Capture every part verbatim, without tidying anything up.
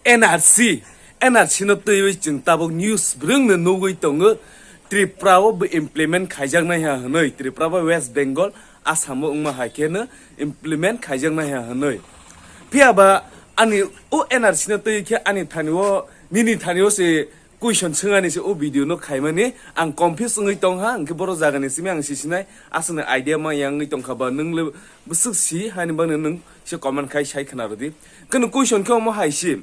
N R C, N R C no twiwi chwng tabuk news bwrwngno nugwi tongo, Tripura o bo implement khaijaknai ha hwnwi, Tripura bai West Bengal, Assam o wngma hai kheno implement khaijaknai ha hwnwi. Phiya ba ani o N R C no twiwi khe ani thani o, nini thani o se question swngani se o video no khaimani ang confuse wngwi tongha, hwnkhe boro jagani simi ang sisinai, aswkni idea ma yang wngwi tongkha ba nwng le bwswk si haini bagwi nwng se comment khai sai khna rwdi. Khe nwng question khe omo hai si,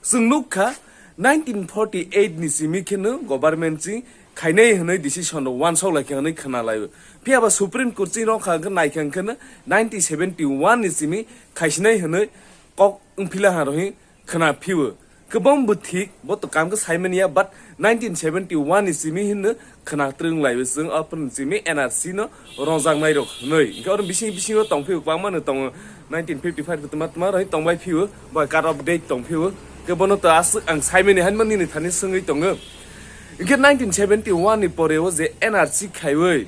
chwng nuk kha nineteen forty eight ni simi kheno government ching khainai hwnwi decision rok wansok lai kha hwnwi khna lai o. Phiya ba Supreme Court ching rok kha hwnkhe nai kha hwnkhe nineteen seventy one ni simi khaisinai hwnwi kok wngphila ha rohi khna phio. Kwbang bo thik, bo to kam khe saimani ya, but nineteen seventy one ni simi hinno khna twrwng lai o chwng, o phone simi N R C no rongjaknai rok hwnwi. Hwnkhe oro bising bisingo tong phio, kwbangma no tongo, nineteen fifty five tma tma roi tong bai phio, bo cut off date tong phio. Khe bono to aswk ang saimani hanma nini thani swngwi tongo. Hwnkhe nineteen seventy one ni pore o je N R C khaiwi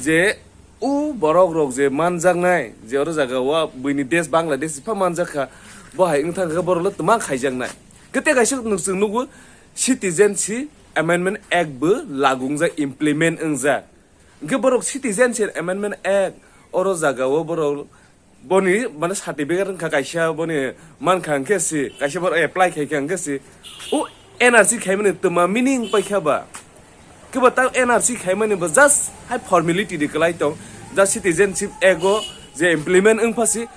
je o borok rok je manjaknai, je oro jaga o buini desh Bangladesh epha manjak kha, bo hai wng thang kha borok le twma khaijaknai. Kete kaisa nuk chwng nugo Citizenship Amendment Act bo lagu wngjak, implement wngjak. Hwnkhe borok Citizenship Amendment Act oro jaga o borok boni mane certificate wngkha kaisa, boni mankha hwnkhe si kaisa borok apply khaikha hwnkhe si o N R C khaimani twma meaning paikha ba? Kebo ta N R C khaimani bo just hai formality de kwlai tong, just Citizenship Act o je implement wngpha si,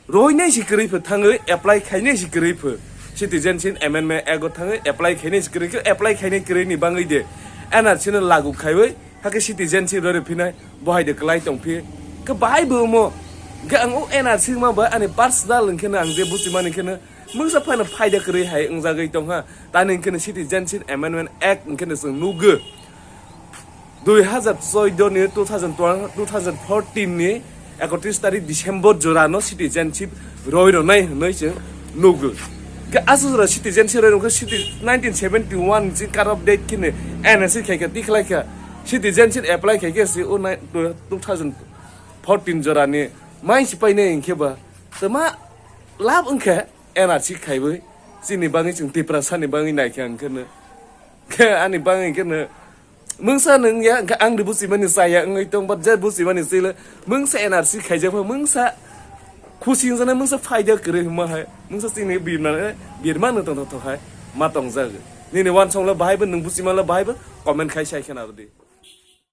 roinai si kwrwi pho thangwi apply khainai si kwrwi pho, Citizenship Amendment Act o thangwi apply khainai si kwrwi khe, apply khainai kwrwi ni bangwi de N R C no lagu khaiwi hakhe citizenship roi rw phinai, bo hai de kwlai tong phi. Khe bahai bo omo, khe ang o N R C ma bai ani personal hwnkhe no ang je buchimani khe no mungsa phano phaida kwrwi hai wngjagwi tongha. Tani hwnkhe no Citizenship Amendment Act hwnkhe no chwng nugwi dui hazar choudo ni two thousand twelve, two thousand fourteen ni ekotris tarik December jora no citizenship roi rwnai hwnwi chwng nugwi. Khe aswk jora citizenship roi rwkhe citi-, nineteen seventy one ni chwng cut off date khe no N R C khai kha, tikhlai kha, citizenship apply khai khe se o nai-, two thousand fourteen jora ni mai si painai hwnkhe ba twma lab wngkha. N R C khaiwi chini bagwi chwng Tiprasa ni bagwi naikha hwnkhe no. Khe ani bagwi hwnkhe no mungsa nung ya, hwnkhe ang de buchimani chaya wngwi tong, but je buchimani chwile mungsa N R C khaijak pha, mungsa khusi wngjaknai, mungsa phaida kwrwi hwnma hai, mungsa chini birma, birma no tong tong hai ma tongjak. Nini wansong le bahai bo, nung buchima le bahai bo, comment khai sai khna rwdi.